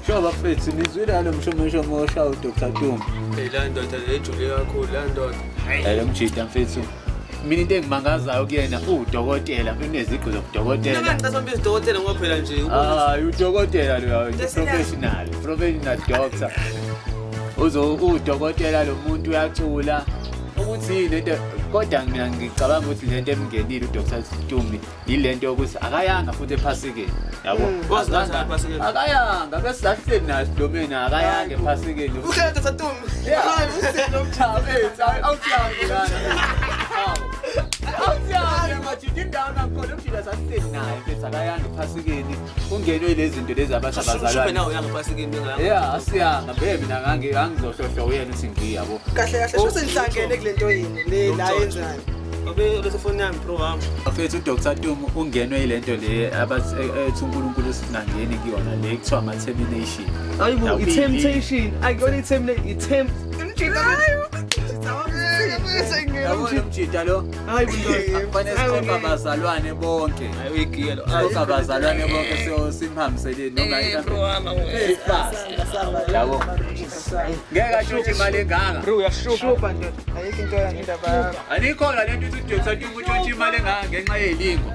Sho bafethu nizwile ngalo mshomeshomo oshawa uDr Tumi. Hey la ndoda le ejule kakhulu la ndoda. Hayi lo mjita mfethu. Mina into engimangazayo kuyena uwudokotela, uneziqu zobudokotela. Mina ngicela sambiza udokotela ngoba phela nje Hayi udokotela lo professional, professional doctor. Uzo udokotela lo muntu uyacula. Ukuthi yini lento kodwa mina ngicabanga ukuthi lento emngenile uDr Tumi yilento yokuthi akayanga futhi ephasikeni yabo Wazi kanjani ephasikeni? Akayanga bese sahleli naye sidomeni akayanga ephasikeni. Uhlala Dr. Tumi. Yeah. Cha, mfethu, awusiyazi lana. Awusiyazi majita indawo nakhona umjita sasihleli naye mfethu akayanga ephasikeni ungenwe yilezi zinto lezi abathi Shuphe abazalwane. nawe uyanga ephasikeni bengayanga. Yeah, asiyanga mbe mina ngangizohlohla uyena uthi ngiyabo. Kahle kahle sho senihlangene kule nto yini le la yenzayo. Babe lesi phone yami bro wami. Bafethu uDr Tumu ungenwe yilento le abathi ethi uNkulunkulu singangeni kuyona le kuthiwa ama-termination. Hayibo Yabo, i-temptation. Akuyona i-temptation, i-tempt. Yabo lo mjita lo Hayibo ndoda. kufanele siqoqe abazalwane bonke. Hayi uyigiya lo. Siqoqe abazalwane bonke simhambiseleni noma Bro wami. Yabo. Ngeke ashuthe imali engaka. Bro uyashupa. Shuba ndoda. Ayikho into indaba yakho. Anikholwa lento ukuthi uDr Tumu utshontshe imali engaka ngenxa yelingo.